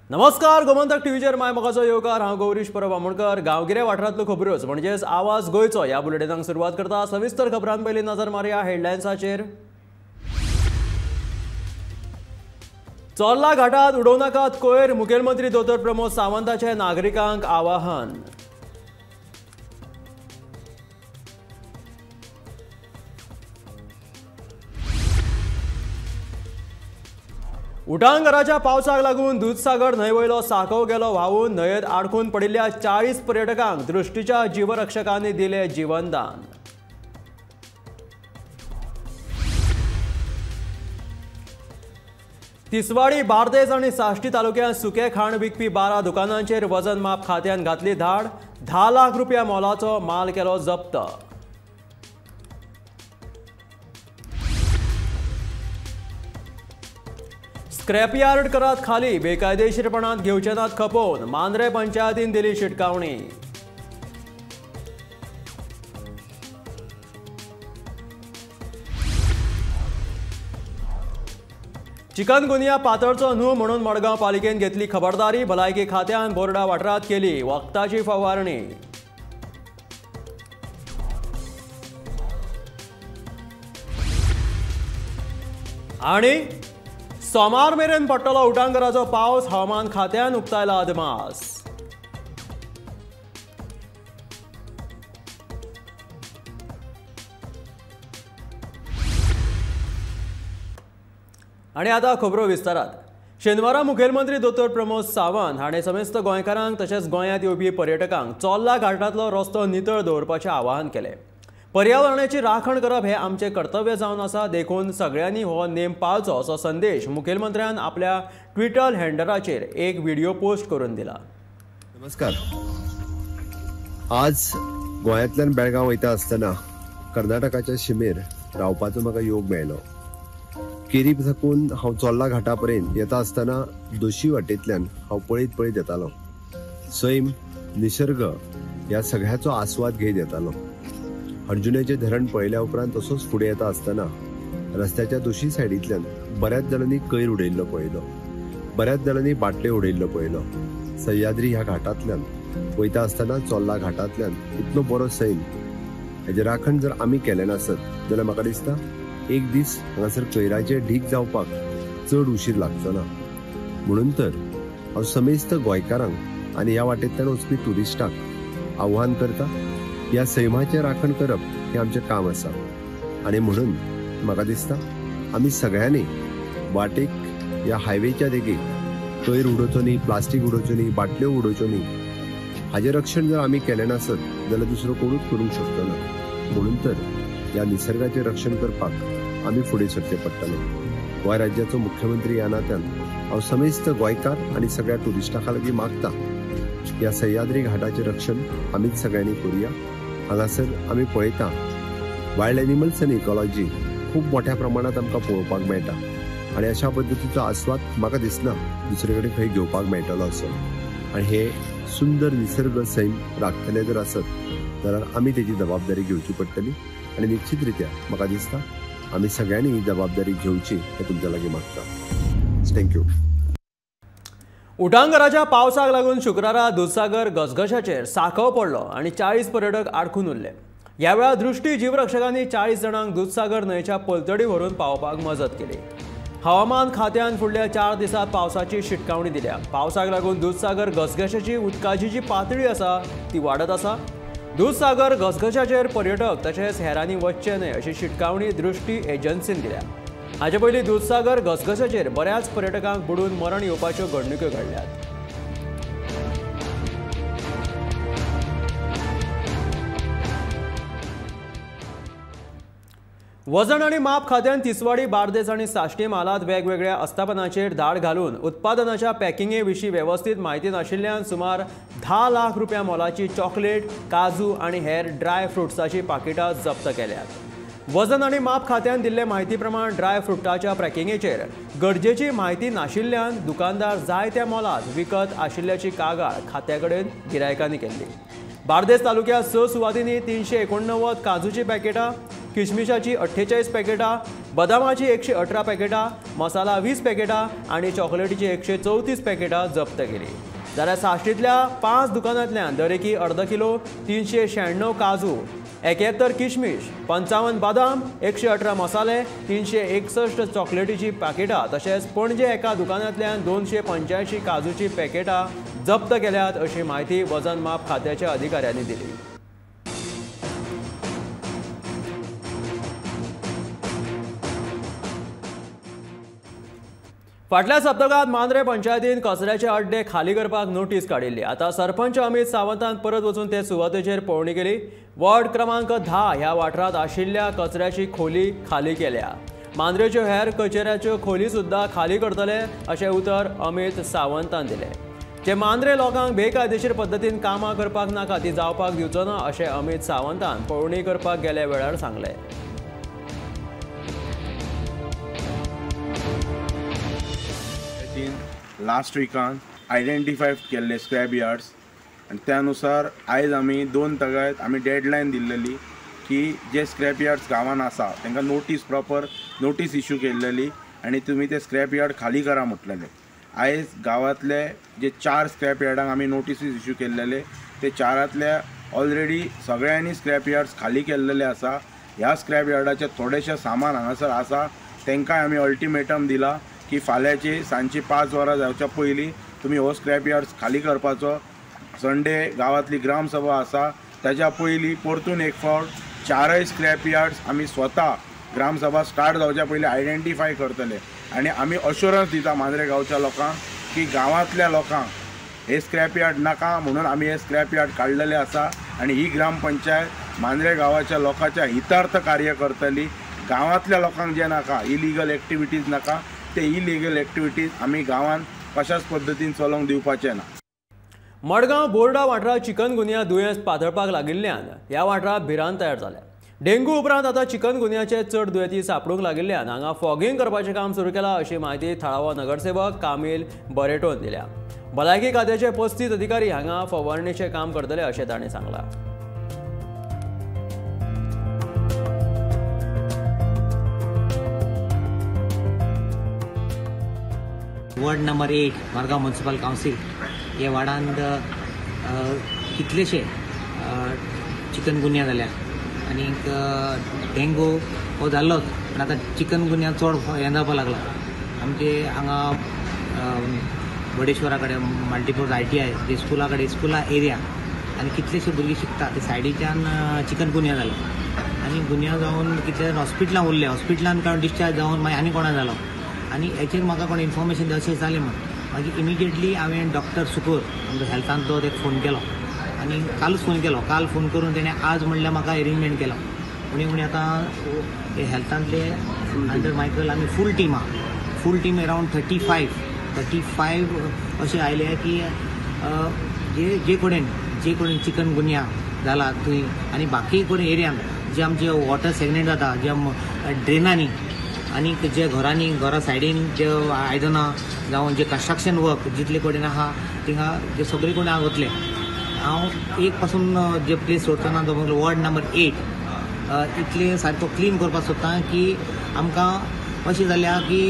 नमस्कार, गोमंतक टीव्हीचेर my मोगाचो येवकार. हांव गौरीश परब आमोणकर. गांवगिऱ्या वाठारांतल्यो खबऱ्योच म्हणजेच आवाज गोंयचो ह्या बुलेटिनाक सुरवात करता. सविस्तर खबरां पयलीं नजर मारया हेडलायन्साचेर. चोर्ला घाटात उडोवं नाकात कोयर, मुखेलमंत्री दोतोर प्रमोद सावंताचे नागरिकांक आवाहन. उटांगराच्या पावसाक लागून दुदसागर न्हंय वयलो सांकव गेलो व्हांवून. न्हंयेत आडखून पडिल्ल्या 40 पर्यटकांक दृश्टीच्या जीवरक्षकांनी दिले जीवनदान. तिसवाडी, बार्देस आनी साश्टी तालुक्यांत सुके खाण विकपी 12 दुकानांचेर वजन माप खात्यान घातली धाड. 10 लाख रुपया मोलाचो माल केलो जप्त. स्क्रॅपयार्ड करात खाली, बेकायदेशीरपणात घेवचे नात खपोवन, मांद्रे पंचायतीन दिली शिटकावणी. चिकनगुनिया पातळचो न्हू म्हणून मडगांव पालिकेन घेतली खबरदारी. भलायकी खात्यान बोर्डा वाठारांत केली वखदाची फवारणी. आनी सोमार मेरेन पडटलो उटांगराचो पावस, हवामान खात्यान उक्तायला अदमास. आनी आतां खबरो विस्तारात. शेनवारा मुखेलमंत्री दोतोर प्रमोद सावंत हाणें समेस्त गोंयकारांक तशेंच गोंयांत येवपी पर्यटकांक चोर्ला घाटांतलो रस्तो नितळ दवरपाचें आवाहन केलें. पर्यावरणाची राखण करप हें आमचें कर्तव्य जावन आसा, देखून सगळ्यांनी हो नेम पाळचो असो संदेश मुखेलमंत्र्यान आपल्या ट्विटर हँडलाचेर एक व्हिडिओ पोस्ट करून दिला. नमस्कार. आज गोंयांतल्यान बेळगांव वयता आसतना कर्नाटकाच्या शिमेर रावपाचो म्हाका योग मेळ्ळो. केरी साकून हांव चोर्ला घाटा पर्यंत येता आसतना दोशी वाटेंतल्यान हांव पळयत पळयत येतालो. सैम, निसर्ग ह्या सगळ्याचो आस्वाद घेत येतालो. अर्जुनाचें धरण पळयल्या उपरांत तसोच फुडें येता आसतना रस्त्याच्या दोशी सायडींतल्यान बऱ्याच जाणांनी कयर उडयल्लो पळयलो, बऱ्याच जाणांनी बाटल्यो उडयल्लो पळयलो. सह्याद्री ह्या घाटांतल्यान वयता आसतना चोर्ला घाटांतल्यान इतलो बरो सैम, हेजें राखण जर आमी केलें नासत जाल्यार म्हाका दिसता एक दीस हांगासर कयराचे ढीक जावपाक चड उशीर लागचो ना. म्हणून तर हांव समेस्त गोंयकारांक आनी ह्या वाटेंतल्यान वचपी ट्युरिस्टांक आव्हान करता, ह्या सैमाचें राखण करप हें आमचें काम आसा. आनी म्हणून म्हाका दिसता आमी सगळ्यांनी वाटेक ह्या हायवेच्या देगेक कयर उडोवचो न्ही, प्लास्टीक उडोवच्यो न्ही, बाटल्यो उडोवच्यो न्ही. हाजें रक्षण जर आमी केलें नासत जाल्यार दुसरो कोणूच करूंक शकचो ना. म्हणून तर ह्या निसर्गाचें रक्षण करपाक आमी फुडें सरचें पडटलें. गोंय राज्याचो मुख्यमंत्री ह्या नात्यान हांव समेस्त गोंयकार आनी सगळ्या ट्युरिस्टां लागीं मागता, ह्या सह्याद्री घाटाचें रक्षण आमीच सगळ्यांनी करुया. हांगासर आमी पळयता वायल्ड एनिमल्स आनी इकॉलॉजी खूब मोठ्या प्रमाणांत आमकां पळोवपाक मेळटा आनी अशा पद्दतीचो आस्वाद म्हाका दिसना दुसरे कडेन खंय घेवपाक मेळटलो असो. आनी हे सुंदर निसर्ग सैम राखतले जर आसत जाल्यार आमी तेजी जबाबदारी घेवची पडटली आनी निश्चित रित्या म्हाका दिसता आमी सगळ्यांनी ही जबाबदारी घेवची हें तुमच्या लागीं मागता. Thank you. उटांगराच्या पावसाक लागून शुक्रारा दुदसागर घसघशाचेर सांकव पडलो आनी 40 पर्यटक आडखून उरले. ह्या वेळार दृश्टी जीवरक्षकांनी 40 जाणांक दुदसागर न्हंयच्या पलतडी व्हरून पावोवपाक मजत केली. हवामान खात्यान फुडल्या 4 दिसांत पावसाची शिटकावणी दिल्या. पावसाक लागून दुदसागर घसघशाची उदकाची जी पातळी आसा ती वाडत आसा. दुदसागर घसघशाचेर पर्यटक तशेंच हेरांनी वचचें न्हय अशी शिटकावणी दृश्टी एजन्सीन दिल्या. हाचे पयलीं दुदसागर घसघशाचेर बऱ्याच पर्यटकांक बुडून मरण येवपाच्यो घडणुक्यो घडल्यात. वजन आनी माप खात्यान तिसवाडी, बार्देस आनी साश्टी म्हालांत वेगवेगळ्या आस्थापनांचेर धाड घालून उत्पादनाच्या पॅकिंगे विशीं वेवस्थीत म्हायती नाशिल्ल्यान सुमार 10 लाख रुपया मोलाची चॉकलेट, काजू आनी हेर ड्राय फ्रुट्साची पाकिटां जप्त केल्यात. वजन आनी माप खात्यान दिल्ले म्हायती प्रमाण ड्राय फ्रुटाच्या पॅकिंगेचेर गरजेची म्हायती नाशिल्ल्यान दुकानदार जाय त्या मोलांत विकत आशिल्ल्याची कागाळ खात्या कडेन गिरायकांनी केल्ली. बार्देस तालुक्यात 6 सुवातींनी 389 काजूची पॅकेटां, किशमिशाची 48 पॅकेटां, बदामाची 118 पॅकेटां, मसाला 20 पॅकेटां आनी चॉकलेटीची 134 पॅकेटां जप्त केली. जाल्यार साश्टींतल्या 5 दुकानांतल्यान दरेकी अर्द किलो 396 काजू, 71 किशमिश, 55 बदाम, 118 मसाले, 361 चॉकलेटीची पॅकेटां तशेंच पणजे एका दुकानांतल्यान 285 काजूची पॅकेटां जप्त केल्यात अशी म्हायती वजन माप खात्याच्या अधिकाऱ्यांनी दिली. फाटल्या सप्तकांत मांद्रे पंचायतीन कचऱ्याचे अड्डे खाली करपाक नोटीस काडिल्ली. आतां सरपंच अमित सावंतान परत वचून ते सुवातेचेर पळोवणी केली. वॉर्ड क्रमांक 10 ह्या वाठारांत आशिल्ल्या कचऱ्याची खोली खाली केल्या. मांद्रेच्यो हेर कचऱ्याच्यो खोली सुद्दां खाली करतले अशें उतर अमित सावंतान दिलें. जे मांद्रे लोकांक बेकायदेशीर पद्दतीन कामां करपाक नाका ती जावपाक दिवचो ना अशें अमित सावंतान पळोवणी करपाक गेल्या वेळार सांगलें. लास्ट विकान आयडेंटिफाय केल्ले स्क्रॅप यार्ड्स आनी त्यानुसार आयज आमी 2 तगायत आमी डेडलायन दिल्लेली की जे स्क्रॅप यार्ड्स गांवान आसा तांकां नोटीस प्रॉपर नोटीस इश्यू केल्लेली आनी तुमी ते स्क्रॅप यार्ड खाली करा म्हटलेले. आयज गांवांतले जे 4 स्क्रॅप यार्डांक आमी नोटिसीस इश्यू केल्लेले ते 4तल्या ऑलरेडी सगळ्यांनी स्क्रॅप यार्ड्स खाली केल्लेले आसा. ह्या स्क्रॅप यार्डाचें थोडेशें सामान हांगासर आसा तांकांय आमी अल्टिमेटम दिला की फाल्यांची सांजची 5 वरां जावच्या पयलीं तुमी हो स्क्रॅप यार्ड्स खाली करपाचो. संडे गांवांतली ग्रामसभा आसा ताच्या पयलीं परतून एक फावट 4 स्क्रॅप यार्ड्स आमी स्वता ग्रामसभा स्टार्ट जावच्या पयलीं आयडेंटिफाय करतले आनी आमी अश्योरन्स दिता मांद्रे गांवच्या लोकांक की गांवांतल्या लोकांक हे स्क्रॅप यार्ड नाका म्हणून आमी हे स्क्रॅप यार्ड काडलेले आसा आनी ही ग्रामपंचायत मांद्रे गांवाच्या लोकांच्या हितार्थ कार्य करतली. गांवांतल्या लोकांक जें नाका इलिगल एक्टिविटीज नाका ते इलिगल एक्टिविटीज आमी गांवांत कशाच पद्दतीन चलोवंक दिवपाचें ना. मडगांव बोर्डा वाठारांत चिकनगुनिया दुयेंस पातळपाक लागिल्ल्यान ह्या वाठारांत भिरांत तयार जाल्या. डेंग्यू उपरांत आतां चिकनगुनियाचे चड दुयेंती सांपडूंक लागिल्ल्यान हांगा फॉगिंग करपाचें काम सुरू केलां अशी म्हायती थळावो नगरसेवक कामील बरेटोन दिल्या. भलायकी खात्याचे 35 अधिकारी हांगा फवारणीचें काम करतले अशें तांणी सांगलां. Ward number 8 Margao municipal council हे वार्डांत कितलेशे चिकनगुनिया जाल्या आनीक डेंगू हो जाल्लोच पूण आतां चिकनगुनिया चड हें जावपाक लागला. आमचे हांगा बडेश्वरा कडेन मल्टिपर्पज ITI जे स्कुला कडेन स्कुला एरिया आनी कितलेशे भुरगीं शिकता ते सायडीच्यान चिकनगुनिया जालो आनी गुनिया जावन कितले हॉस्पिटलां उरले, हॉस्पिटलान कांय डिस्चार्ज जावन मागीर आनी कोणा जालो आनी हेचेर म्हाका कोण इन्फॉर्मेशन अशें जालें म्हूण मागीर इमिजिएटली हांवें डॉक्टर सुकोर आमचो हेल्थांतलो तेका फोन केलो आनी कालूच फोन केलो. काल फोन करून तेणें आज म्हणल्यार म्हाका एरेंजमेंट केलो. उणी उणी आतां हेल्थांतले अंडर मायकल आमी फूल टीम आहा, फूल टीम अरावंड 35 अशें आयले की जे जे कडेन चिकनगुनिया जाला थंय आनी बाकी कडेन एरियान जे आमचे वॉटर सेगनेट जाता जे ड्रेनांनी आनी जे घरांनी घरा सायडीन जे आयदनां जावं जे कन्स्ट्रक्शन वर्क जितले कडेन आहा थिंगा जे सगळे कडेन हांव वतले. हांव एक पासून जे प्लेस सोदतना तो वॉर्ड नंबर 8 इतले सारको क्लीन करपाक सोदता की आमकां अशें जाल्या की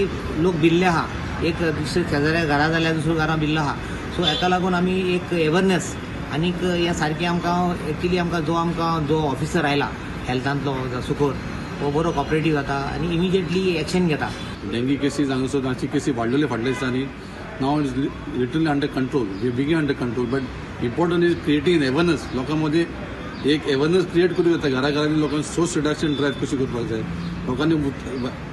लोक भिल्ले आहा, एक दुसरे शेजाऱ्या घरा जाल्यार दुसऱ्या घरां भिल्लो आहा. सो हेका लागून आमी एक एवरनेस आनीक हें सारकें आमकां एक्चुली आमकां जो ऑफिसर आयला हेल्थांतलो सुकोर हो बरो कॉपरेटीव जाता आनी इमिजिएटली एक्शन घेता. डेंगी केसीस हांगासर तांची केसी वाडलेले फाटल्या दिसांनी. Now is literally under control, we begin under control, but important is creating awareness. लोकां मदीं एक एवरनेस क्रिएट करूं येता. घरा घरांनी लोकांक सोर्स रिडक्शन ड्रायव्ह कशी करपाक जाय, लोकांनी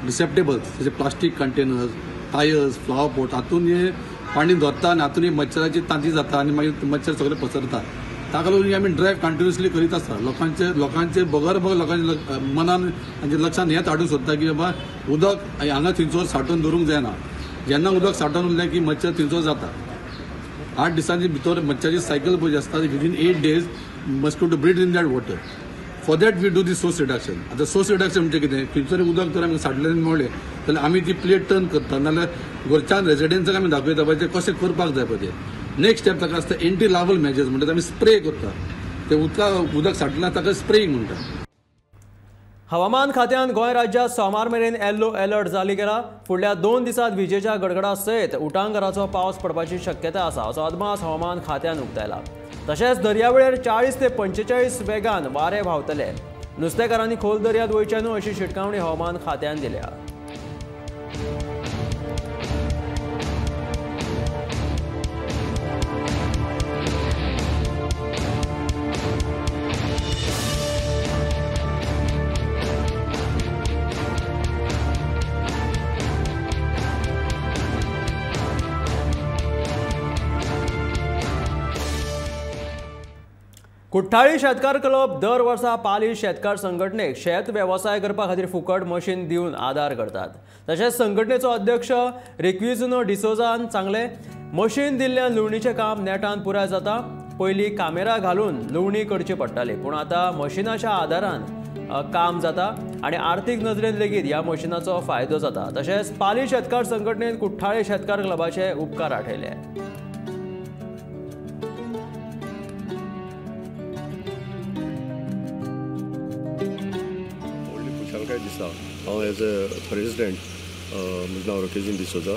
रिसेप्टेबल्स जशे plastic containers, tyres, flower pot हातून हे पाणी धरता आनी हातून मच्छराची तांती जाता आनी मागीर मच्छर सगळे पसरता. ताका लागून आमी ड्रायव्ह कंटिन्युअसली करीत आसता. लोकांचे बगर बगर लोकांच्या मनान तांच्या लक्षांत हेंच हाडूंक सोदता की बाबा उदक हांगा थंयसर सांठोवन दवरूंक जायना. जेन्ना उदक सांठोवन उरलें की मच्छर थंयसर जाता. 8 दिसांचे भितर मच्छराची सायकल पळय आसता, within 8 days mosquito breed in that water. For that we do the source reduction. आतां सोर्स रिडक्शन म्हणजे कितें, थंयसर उदक जर आमी सांठलें मेळ्ळें जाल्यार आमी ती प्लेट टर्न करता, नाजाल्यार घरच्यान रेजिडेंट्साक आमी दाखयता पळय तें कशें करपाक जाय पळय तें. नेक्स्ट स्टेप ताका आसता एंटी लार्वल मेजर्स, म्हणटा आमी स्प्रे करता ते उदक साठलां ताका स्प्रेइंग म्हणटा. हवामान खात्यान गोंय राज्यात सोमार मेरेन येल्लो अलर्ट जारी केला. फुडल्या 2 दिसांत विजेच्या गडगडा सयत उटांगराचो पावस पडपाची शक्यता आसा असो अदमास हवामान खात्यान उक्तायला. तशेंच दर्यावेळेर 40 ते 45 वेगान वारे व्हांवतले. नुस्तेकारांनी खोल दर्यांत वयचें न्हू अशी शिटकावणी हवामान खात्यान दिल्या. कुठ्ठाळी शेतकार क्लब दर वर्सा पाली शेतकार संघटनेक शेत वेवसाय करपा खातीर फुकट मशीन दिवन आदार करतात. तशेंच संघटनेचो अध्यक्ष रिक्विजुनो डिसोजान सांगलें, मशीन दिल्ल्यान लुवणीचें काम नेटान पुराय जाता. पयलीं कामेरा घालून लुवणी करची पडटाली, पूण आतां मशिनाच्या आदारान काम जाता आनी आर्थीक नदरेन लेगीत ह्या मशिनाचो फायदो जाता. तशेंच पाली शेतकार संघटनेन कुठ्ठाळी शेतकार क्लबाचे उपकार आठयले. दिसता हांव एज अ प्रेजिडेंट, म्हजें नांव रोकेजीन डिसोजा,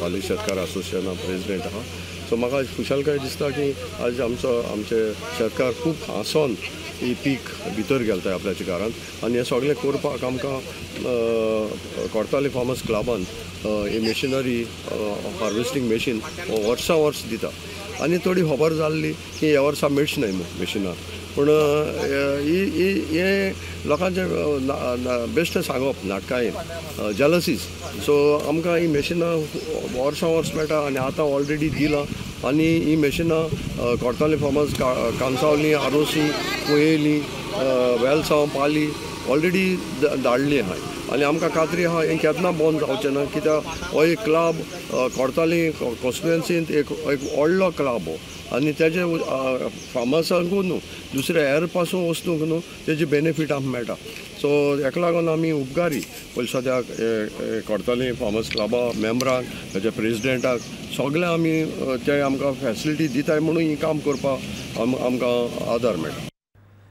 पाली शेतकार असोसिएशना प्रेजिडेंट आहा. सो म्हाका खुशालकाय दिसता की आज आमचो आमचे शेतकार खूब हांसोन ही पीक भितर गेलताय आपल्याच्या घरांत आनी हें सगळें करपाक आमकां कोर्ताली फार्मर्स क्लबान ही मशिनरी हार्वेस्टींग मशीन वर्सां वर्स दिता. आनी थोडी खबर जाल्ली की ह्या वर्सा मेळची न्हय मशिनां, पूण हें लोकांचें बेश्टें सांगप नाटकायेन जेलसीज. सो आमकां ही मशिनां वर्सां वर्स मेळटा आनी आतां ऑलरेडी दिलां आनी ही मशिनां कोर्ताली फार्मर्स कांसावली, आरोसी, कुयेली, वेलसांव, पाली ऑलरेडी धाडली आहा आनी आमकां खात्री आहा हें केन्ना बंद जावचें ना, कित्याक हो एक क्लब कोर्ताली कॉन्स्टिट्युएन्सींत एक व्हडलो क्लब हो आनी तेजे फार्मर्सांकूय न्हू दुसरे हेर पासून वस्तूंक न्हू तेजे बेनिफीट आमकां मेळटा. सो हेका लागून आमी उपकारी पयलीं सद्याक कोर्ताली फार्मर्स क्लबा मेंबरांक, तेच्या प्रेजिडेंटाक, सगळे आमी ते आमकां फॅसिलिटी दिताय म्हणून ही काम करपाक आमकां आदार मेळटा.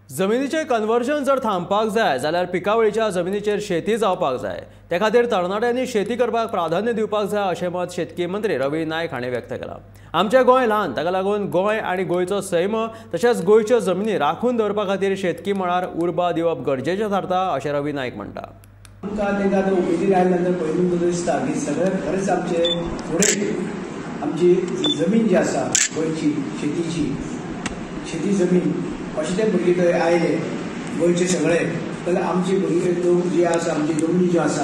जमिनीचें कन्वर्जन जर थांबपाक जाय जाल्यार पिकावळीच्या जमिनीचेर शेती जावपाक जाय. ते खातीर तरणाट्यांनी शेती करपाक प्राधान्य दिवपाक जाय अशें मत शेतकी मंत्री रवी नायक हांणी व्यक्त केलां. आमचें गोंय ल्हान, ताका लागून गोंय आनी गोंयचो सैम तशेंच गोंयच्यो जमिनी राखून दवरपा खातीर शेतकी मळार उर्बा दिवप गरजेचें थारता अशें रवी नायक म्हणटा. आमकां तांकां आतां उमेदीर आयल्या नंतर पयलीं दिसता की सगळें खरेंच आमचे फुडें आमची जमीन जी आसा गोंयची शेतीची शेती जमीन अशें ते भुरगे थंय आयले गोंयचे सगळे जाल्यार आमची भुरगे लोक जी आसा आमची जमनी ज्यो आसा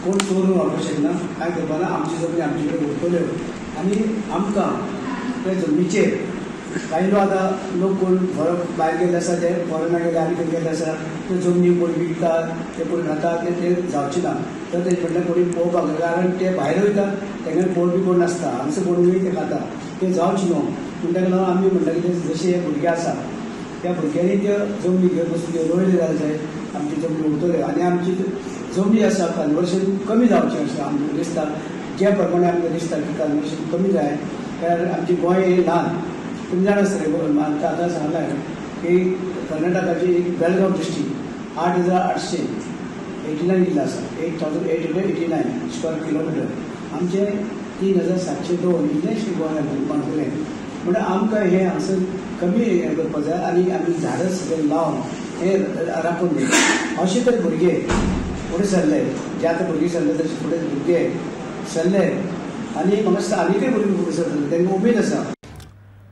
कोण चोरून व्हरपाक शकना, कांय करपाक ना. आमची जमनी आमचे कडेन उरतल्यो आनी आमकां त्या जमनीचेर कांय लोक आतां लोक कोण भायर गेल्ले आसा ते फॉरेनाक गेले आनी खंय गेल्ले आसा ते जमनी कोण विकतात ते कोण खातात ते जावचे ना. तर तेजे कडल्यान कोणी पळोवपाक जाय, कारण ते भायर वयता तेंगे कोण बी कोण नासता, हांगसर कोणूय ते खाता, ते जावचे न्हू. पूण ताका लागून आमी म्हणटा की जशे हे भुरगे आसा त्या भुरग्यांनी त्यो जमनी घेवन बसून त्यो रोयले जाल्यार जाय आमची जमनी उरतल्यो आनी आमची जमनी आसा कन्वर्शन कमी जावचें अशें आमकां दिसता. ज्या प्रमाणे आमकां दिसता की कन्वर्शन कमी जाय, कारण आमची गोंय हें ल्हान. तुमी जाणा आसतलें, आतां सांगलां की कर्नाटकाची एक बेलगांव डिस्ट्रिक्ट 8,889 जिल्लो आसा, 8,889 स्क्वेअर किलोमिटर. आमचे 3,702 इतलेंच गोंय मानतलें. म्हणून आमकां हें हांगसर कमी हें करपाक जाय आनी आमी झाडां सगळें लावन हें राखून दवरता. अशे तर भुरगे फुडें सरले, जे आतां भुरगे सरले तशे फुडें भुरगे सरले आनी म्हाका दिसता आनीकय भुरगीं फुडें सरतले, तांकां उमेद आसा.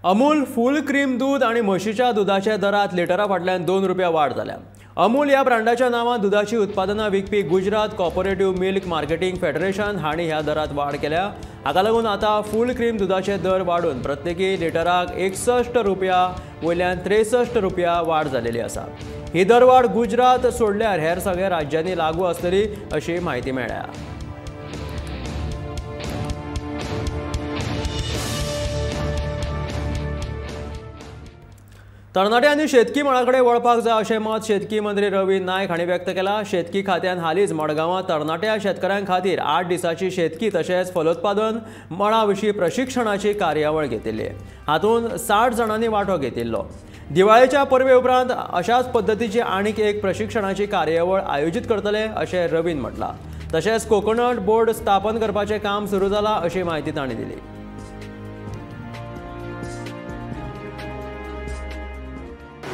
अमूल फूल क्रीम दूद आनी म्हशीच्या दुदाच्या दरात लिटरा फाटल्यान 2 रुपया वाड जाल्या. अमूल ह्या ब्रँडाच्या नांवान दुदाची उत्पादनां विकपी Gujarat cooperative milk marketing federation हांणी ह्या दरात वाड केल्या. हाका लागून आतां फूल क्रीम दुदाचे दर वाडून प्रत्येकी लिटराक 61 रुपया वयल्यान 63 रुपया वाड जालेली आसा. ही दरवाड गुजरात सोडल्यार हेर सगळ्या राज्यांनी लागू आसतली अशी म्हायती मेळ्ळ्या. तरणाट्यांनी शेतकी मळा कडेन वळपाक जाय अशें मत शेतकी मंत्री रवी नायक हांणी व्यक्त केलां. शेतकी खात्यान हालींच मडगांवां तरणाट्या शेतकारां खातीर 8 दिसांची शेतकी तशेंच फलोत्पादन मळा विशीं प्रशिक्षणाची कार्यावळ घेतिल्ली. हातूंत 60 जाणांनी वांटो घेतिल्लो. दिवाळेच्या परबे उपरांत अशाच पद्दतीची आनीक एक प्रशिक्षणाची कार्यावळ आयोजीत करतले अशें रवीन म्हटलां. तशेंच कोकोनट बोर्ड स्थापन करपाचें काम सुरू जालां अशी म्हायती तांणी दिली.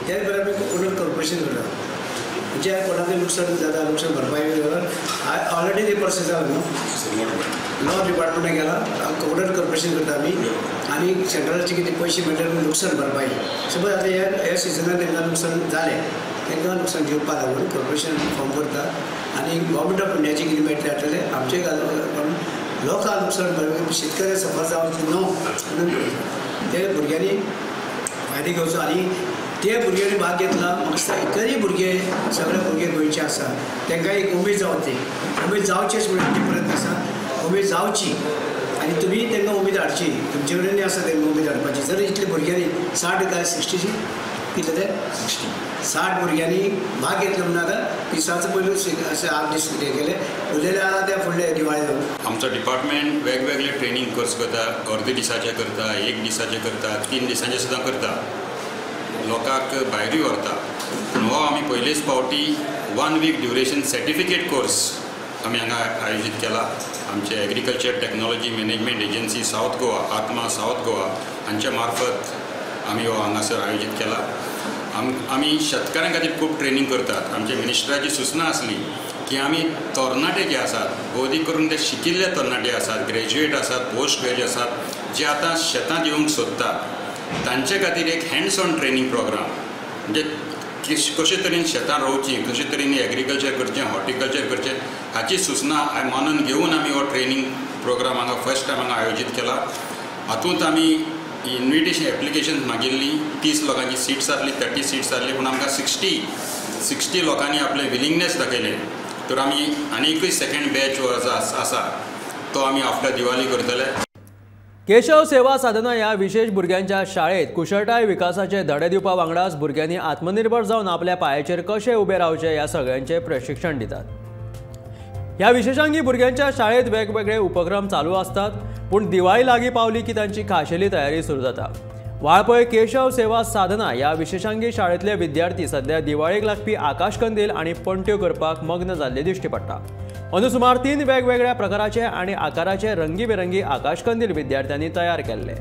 त्याच बरोबर आमी कोकोनट कॉर्पोरेशन करता, म्हणजे कोणाकूय लुकसाण जाता, लुकसाण भरपाय ऑलरेडी ते प्रोसेस जाला न्हू, लॉ डिपार्टमेंटाक गेला, कोकोनट कॉर्पोरेशन करता आमी आनी सेंट्रलाचे कितें पयशे मेळटा लुकसाण भरपाय. सपोज आतां ह्या सिजनाक तांकां लुकसाण जालें, तांकां लुकसाण दिवपाक लागून कॉर्पोरेशन फॉर्म करता आनी गव्हर्मेंट ऑफ इंडियाचे कितें मेळटलें जातलें आमचें घालून लोकांक लुकसाण भरपाय शेतकऱ्यांक सफर जावचें न्हू म्हणून ते भुरग्यांनी फायदे घेवचो आनी ते भुरग्यांनी भाग घेतला. म्हाका दिसता इतलेय भुरगे सगळे भुरगे गोंयचे आसा तांकां एक उमेद जावची, उमेद जावची अशें म्हणून आमचे प्रयत्न आसा, उमेद जावची आनी तुमी तांकां उमेद हाडची, तुमचे कडेन आसा तांकां उमेद हाडपाची. जर इतले भुरग्यांनी 60 काय 60 कितले ते 60 भुरग्यांनी भाग घेतलो म्हणून आतां दिसाचो पयलू अशें 8 दीस केले उरलेले आतां त्या फुडले दिवाळे जावन. आमचो डिपार्टमेंट वेगवेगळे ट्रेनींग कोर्स करता, अर्दे दिसाचे करता, 1 दिसाचे करता, 3 दिसांचे सुद्दां करता, लोकांक भायरूय व्हरता. पूण हो आमी पयलेच फावटी 1 वीक ड्युरेशन सर्टिफिकेट कोर्स आमी हांगा आयोजीत केला. आमचे agriculture technology management agency south Goa, ATMA south Goa हांच्या मार्फत आमी हो हांगासर आयोजीत केला. आमी शेतकारां खातीर खूब ट्रेनींग करतात. आमच्या मिनिस्टराची सुचना आसली की आमी तरणाटे जे आसात, भोवदीक करून ते शिकिल्ले तरणाटे आसात, ग्रॅज्युएट आसात, पोस्ट ग्रॅज्युएट आसात, जे आतां शेतांत येवंक सोदतात तांचे खातीर एक हँड्स ऑन ट्रेनींग प्रोग्राम, म्हणजे कशे तरेन शेतां रोवचीं, कशे तरेन एग्रीकल्चर करचें, हॉर्टिकल्चर करचें, हाची सुचना मानून घेवन आमी हो ट्रेनींग प्रोग्राम हांगा फर्स्ट टायम हांगा आयोजीत केला. हातूंत आमी इन्विटेशन एप्लिकेशन मागिल्ली, 30 लोकांची सीट्स आसली, 30 सीट्स आसली, पूण आमकां 60 लोकांनी आपलें विलिंगनेस दाखयलें. तर आमी आनीकूय सेकेंड बॅच हो आसा तो आमी आफ्टर दिवाळी करतले. केशव सेवा साधना ह्या विशेष भुरग्यांच्या शाळेत कुशळटाय विकासाचे धडे दिवपा वांगडाच भुरग्यांनी आत्मनिर्भर जावन आपल्या पांयाचेर कशें उबे रावचें ह्या सगळ्यांचें प्रशिक्षण दितात. ह्या विशेषांगी भुरग्यांच्या शाळेत वेगवेगळे उपक्रम चालू आसतात, पूण दिवाळी लागीं पावली की तांची खाशेली तयारी सुरू जाता. वाळपय केशव सेवा साधना ह्या विशेषांगी शाळेंतले विद्यार्थी सध्या दिवाळेक लागपी आकाशकंदील आनी पणट्यो करपाक मग्न जाल्ले दिश्टी पडटा. अंदू सुमार 3 वेगवेगळ्या प्रकाराचे आनी आकाराचे रंगीबेरंगी आकाशकंदील विद्यार्थ्यांनी तयार केल्ले.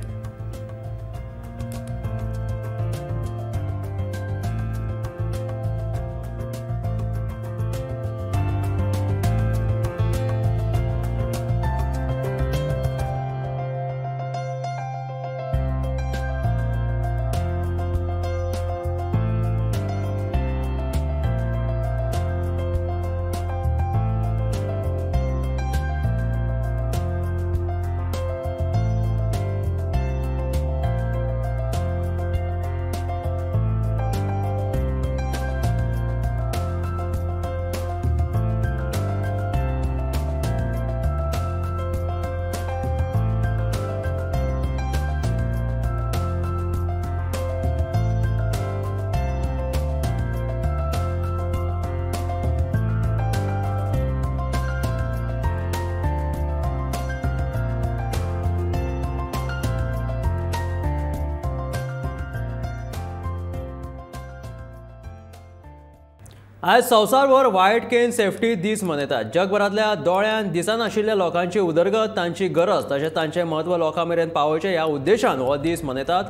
आज संवसारभर व्हायट केन सेफ्टी दीस मनयतात. जगभरांतल्या दोळ्यान दिसनाशिल्ल्या लोकांची उदरगत, तांची गरज तशेंच तांचें म्हत्व लोकां मेरेन पावोवचें ह्या उद्देशान हो दीस मनयतात.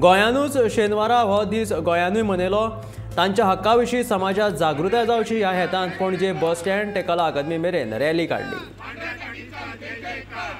गोंयानूच शेनवारा हो दीस गोंयानूय मनयलो. तांच्या हक्का विशीं समाजात जागृताय जावची ह्या हेतान पणजे बस स्टँड ते कला अकादमी मेरेन रॅली काडली.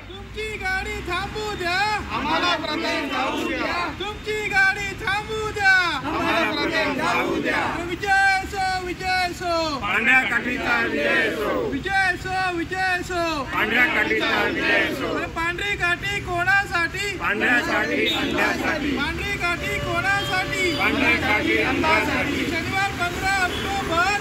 तुमची गाडी थांबू द्या, आम्हाला प्रथम जाऊ द्या. तुमची गाडी थांबू द्या, आम्हाला प्रथम जाऊ द्या. विजय सो विजय सो पांढऱ्या काठीचा विजय सो, विजय सो विजय सो पांढऱ्या काठीचा विजय सो. पांढरी काठी कोणासाठी? पांढऱ्यासाठी अंधासाठी. पांढरी काठी कोणासाठी? पांढऱ्या काठी अंधासाठी. शनिवार 15 ऑक्टोबर,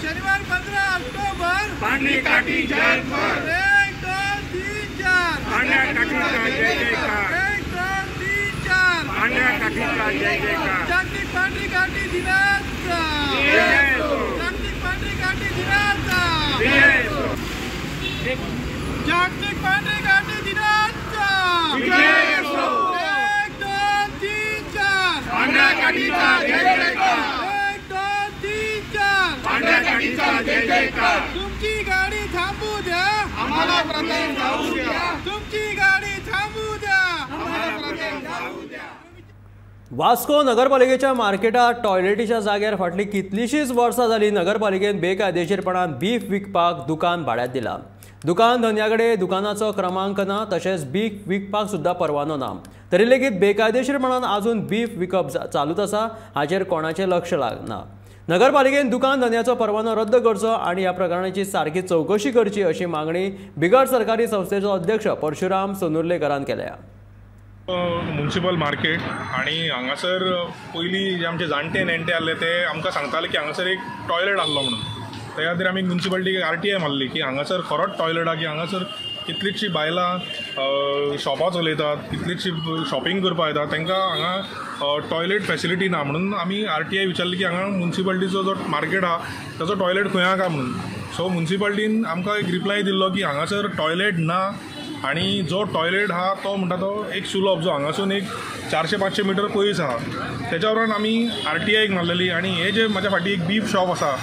शनिवार 15 ऑक्टोबर, पांढरी काठी जय कर. 1 2 3 4 पांढऱ्या काठीचा जय जयकार. 1 2 3 4 पांढऱ्या काठीचा जय जयकार. जागतिक पांढरी काठी दिनाचा, जागतिक पांढरी काठी दिनाचा, जागतिक पांढरी काठी दिनाचा. 1 2 3 4 जय जयकार. 1 2 3 4 पांढऱ्या काठीचा जय जयकार. तुमची गाडी थांबू द्या, आम्हाला प्रथम जाऊ द्या. तुमची गाडी थांबू द्या, आम्हाला प्रथम जाऊ द्या. वास्को नगरपालिकेच्या मार्केटात टॉयलेटीच्या जाग्यार फाटली कितलीशीच वर्सां जाली नगरपालिकेन बेकायदेशीरपणान बीफ विकपाक दुकान भाड्यात दिला. दुकान धनया कडेन दुकानाचो क्रमांक ना, तशेंच बीफ विकपाक सुद्दां परवानो ना, तरी लेगीत बेकायदेशीरपणान आजून बीफ विकप चालूच आसा. हाचेर कोणाचें लक्ष लागना. नगरपालिकेन दुकान धनयाचो परवानो रद्द करचो आनी ह्या प्रकरणाची सारकी चवकशी करची अशी मागणी बिगर सरकारी संस्थेचो अध्यक्ष परशुराम सोनुर्लेकरान केल्या. म्युनिसिपल मार्केट आनी हांगासर पयलीं जे आमचे जाणटे नेणटे आहले ते आमकां सांगताले की हांगासर एक टॉयलेट आहलो म्हणून. त्या खातीर आमी म्युनिसिपालिटीक RTI मारली की हांगासर खरोच टॉयलेट आहा की हांगासर कितलींशीं बायलां शॉपां चलयतात, कितलींशीं शॉपिंग करपाक येतात, तांकां हांगा टॉयलेट फेसिलिटी ना म्हणून आमी RTI विचारली की हांगा म्युनिसिपालिटीचो जो मार्केट आहा ताचो टॉयलेट खंय आहा काय म्हणून. सो म्युनिसिपालिटीन आमकां एक रिप्लाय दिल्लो की हांगासर टॉयलेट ना आनी जो टॉयलेट आहा तो म्हणटा तो एक सुलभ जो हांगासून एक 400-500 मिटर पयस आहा. तेच्या उपरांत आमी RTIक मारलेली आनी हे जे म्हाज्या फाटीं एक बीफ शॉप आसा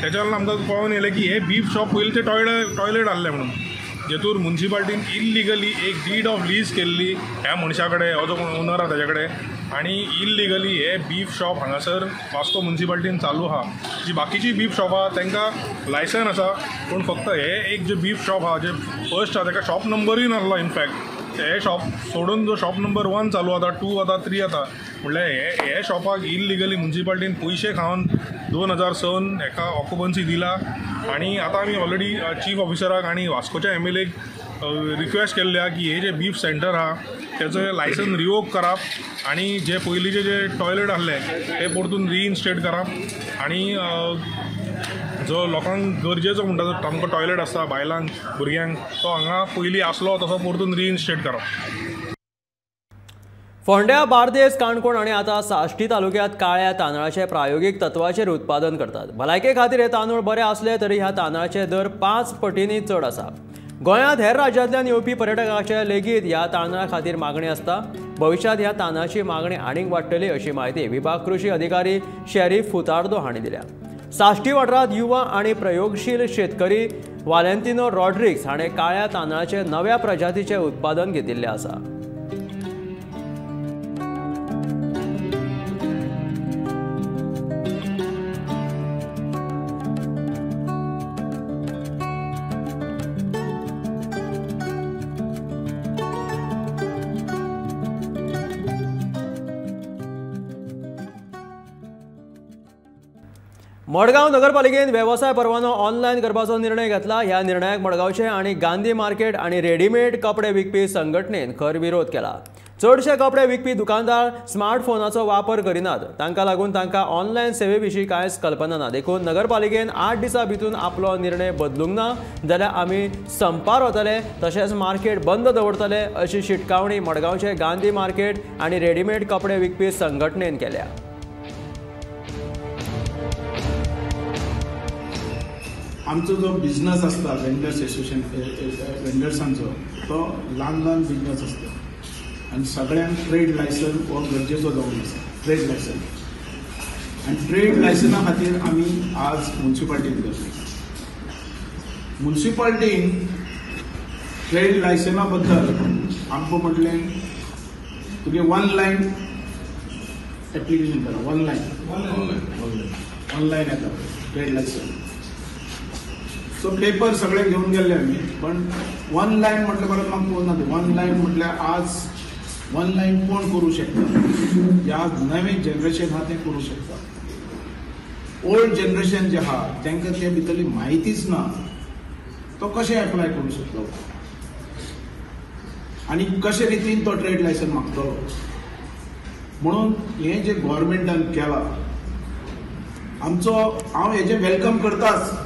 तेच्या वयल्यान आमकां कळोन येयलें की हे बीफ शॉप पयलीं ते टॉयलेट आहलें म्हणून, जेतूर म्युनिसिपालिटीन इल्लिगली एक did of lease केल्ली ह्या मनशा कडेन, हो जो कोण ओनर आहा ताजे कडेन, आनी इल्लिगली हे बीफ शॉप हांगासर वास्को म्युनिसिपालिटीन चालू आहा. जी बाकीची बीफ शॉप आहा तांकां लायसन आसा, पूण फक्त हे एक जे बीफ शॉप आहा जे फर्स्ट आहा ताका शॉप नंबरूय नासलो. इनफॅक्ट हे शॉप सोडून जो शॉप नंबर 1 चालू जाता, 2 जाता, 3 जाता, म्हणल्यार हे शॉपाक इल्लिगली म्युनिसिपालिटीन पयशे खावन 2006 हेका ऑक्युपन्सी दिला. आनी आतां आमी ऑलरेडी चीफ ऑफिसराक आनी वास्कोच्या MLAक रिक्वेस्ट केल्ले आहा की हे जे बीफ सेंटर आहा तेचो लायसन रिवोक करप आनी जे पयलींचे जे टॉयलेट आहले ते परतून रिइन्स्टेट करप आनी जो लोकांक गरजेचो म्हणटा तो आमकां टॉयलेट आसता बायलांक भुरग्यांक तो हांगा पयलीं आसलो तसो परतून रिइन्स्टेट करप. फोंड्या, बार्देस, काणकोण आनी आतां साश्टी तालुक्यांत काळ्या तांदळाचे प्रायोगीक तत्वाचेर उत्पादन करतात. भलायके खातीर हे तांदूळ बरे आसले तरी ह्या तांदळाचे दर 5 पटींनी चड आसा. गोंयांत हेर राज्यांतल्यान येवपी पर्यटकांचे लेगीत ह्या तांदळा खातीर मागणी आसता. भविश्यांत ह्या तांदळाची मागणी आनीक वाडटली अशी म्हायती विभाग कृशी अधिकारी शेरीफ फुतार्दो हांणी दिल्या. साश्टी वाठारांत युवा आनी प्रयोगशील शेतकरी वालेंतिनो रॉड्रिग्स हाणें काळ्या तांदळाचे नव्या प्रजातीचें उत्पादन घेतिल्लें आसा. मडगांव नगरपालिकेन वेवसाय परवानो ऑनलायन करपाचो निर्णय घेतला. ह्या निर्णयाक मडगांवचे आनी गांधी मार्केट आनी रेडीमेड कपडे विकपी संघटनेन खर विरोध केला. चडशे कपडे विकपी दुकानदार स्मार्टफोनाचो वापर करिनात, तांकां लागून तांकां ऑनलायन सेवे विशीं कांयच कल्पना ना. देखून नगरपालिकेन 8 दिसां भितर आपलो निर्णय बदलूंक ना जाल्यार आमी संपार वतले, तशेंच मार्केट बंद दवरतले अशी शिटकावणी मडगांवचे गांधी मार्केट आनी रेडीमेड कपडे विकपी संघटनेन केल्या. आमचो जो बिजनस आसता वेंडर्स एसोसिएशन वेंडर्सांचो तो ल्हान ल्हान बिजनस आसता आनी सगळ्यांक ट्रेड लायसन हो गरजेचो जावन आसा. ट्रेड लायसन आनी ट्रेड लायसना खातीर आमी आज म्युनिसिपालिटीन गेले. म्युनिसिपालिटीन ट्रेड लायसना बद्दल आमकां म्हटलें तुगे ऑनलायन एप्लिकेशन करा, ऑनलायन ऑनलायन येता ट्रेड लायसन. सो पेपर सगळे घेवन गेल्ले आमी, पण ऑनलायन म्हटल्यार परत म्हाका कळना तें. ऑनलायन म्हटल्यार आज ऑनलायन कोण करूं शकता? जे आज नवें जनरेशन आहा तें करूं शकता. ओल्ड जनरेशन जे आहा तांकां ते भितरली म्हायतीच ना, तो कशें एप्लाय करूं शकतलो आनी कशे रितीन तो ट्रेड लायसन मागतलो? म्हणून हें जें गव्हर्मेंटान केलां आमचो, हांव हेजें welcome करताच.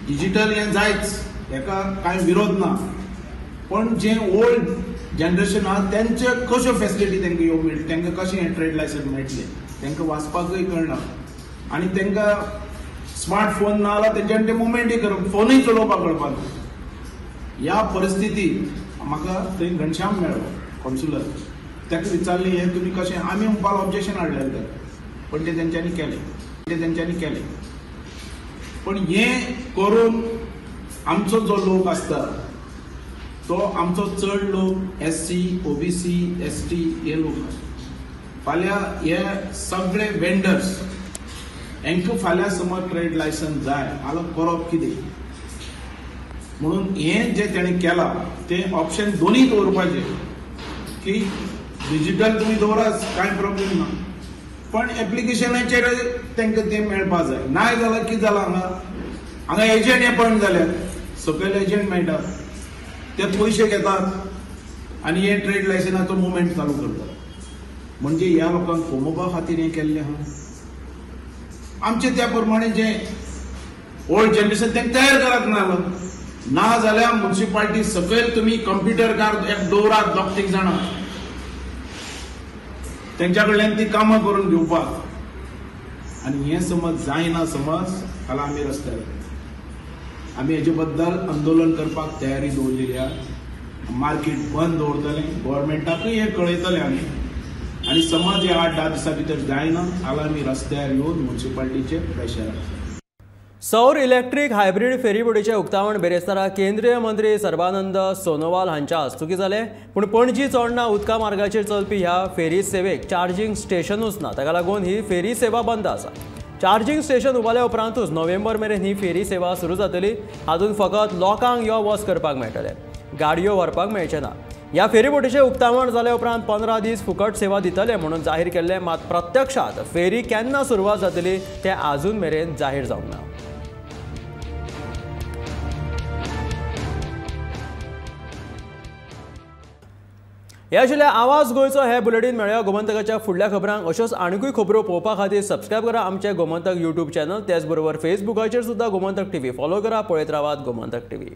डिजिटल हें जायच, हेका कांय विरोध ना, पण जें ओल्ड जनरेशन आहा तेंचे कश्यो फेसिलिटी तांकां येवंक मेळटली, तांकां कशें हें ट्रेड लायसन मेळटलें? तांकां वाचपाकूय कळना आनी तांकां स्मार्टफोन ना जाल्यार तेंच्यान ते मुवमेंटूय करप, फोनूय चलोवपाक कळपाक ना. ह्या परिस्थितीत म्हाका थंय घनश्याम मेळ्ळो कॉन्सुलर, ताका विचारलें हें तुमी कशें, आमी म्हणपाक ऑब्जेक्शन हाडलेलें ताका, पण तें तेंच्यांनी केलें, तें तेंच्यांनी केलें. पण हें करून आमचो जो लोक आसता तो आमचो चड लोक SC, OBC, ST हे लोक. फाल्यां हे सगळे वेंडर्स हांकां फाल्यां समज ट्रेड लायसन्स जाय जाल्यार करप कितें म्हणून हें जें तेणें केलां तें ऑप्शन दोनूय दवरपाचें की डिजिटल तुमी दवरात कांय प्रॉब्लेम ना, पण एप्लिकेशनाचेर तांकां तें मेळपा जाय. नाय जाल्यार कितें जालां, हांगा हांगा एजंट एपॉयंट जाल्यात, सकयल एजंट मेळटा, ते पयशे घेतात आनी हे ट्रेड लायसनाचो मुवमेंट चालू करतात. म्हणजे ह्या लोकांक कमोवपा खातीर हें केल्लें आहा. आमचे त्या प्रमाणे जे ओल्ड जनरेशन तांकां तयार करात ना, ना जाल्यार म्युनिसिपालिटी सकयल तुमी कंप्युटर कार एक दवरात दोग तीग जाणां, तेंच्या कडल्यान ती कामां करून घेवपाक. आनी हें समज जायना समज जाल्यार आमी रस्त्यार, आमी हेजे बद्दल आंदोलन करपाक तयारी दवरलेली आहा. मार्केट बंद दवरतले, गव्हर्मेंटाकूय हें कळयतले आमी. आनी समज हे 8-10 दिसां भितर जायना जाल्यार आमी रस्त्यार येवन म्युनिसिपालिटीचेर प्रेशर हाडटले. सौर इलेक्ट्रीक हायब्रीड फेरीबोटीचें उक्तावण बेरेस्तारा केंद्रीय मंत्री सर्बानंद सोनोवाल हांच्या हस्तुकीं जालें. पूण पणजी चोडणा उदका मार्गाचेर चलपी ह्या फेरी सेवेक चार्जींग स्टेशनूच ना, ताका लागून ही फेरी सेवा बंद आसा. चार्जींग स्टेशन उबारल्या उपरांतूच नोव्हेंबर मेरेन ही फेरी सेवा सुरू जातली. हातूंत फकत लोकांक यो वच करपाक मेळटलें, गाडयो व्हरपाक मेळचें ना. ह्या फेरीबोटीचें उक्तावण जाल्या उपरांत 15 दीस फुकट सेवा दितले म्हणून जाहीर केल्लें, मात प्रत्यक्षांत फेरी केन्ना सुरवात जातली तें आजून मेरेन जाहीर जावंक ना. ह्या आशिल्ल्या आवाज गोंयचो हे बुलेटीन मेळया गोमंतकाच्या फुडल्या खबरांक. अश्योच आनीकूय खबरो पळोवपा खातीर सबस्क्रायब करा आमचें गोमंतक यूट्यूब चॅनल, त्याच बरोबर फेसबुकाचेर सुद्दां गोमंतक टीव्ही फॉलो करा. पळयत रावात गोमंतक टीव्ही.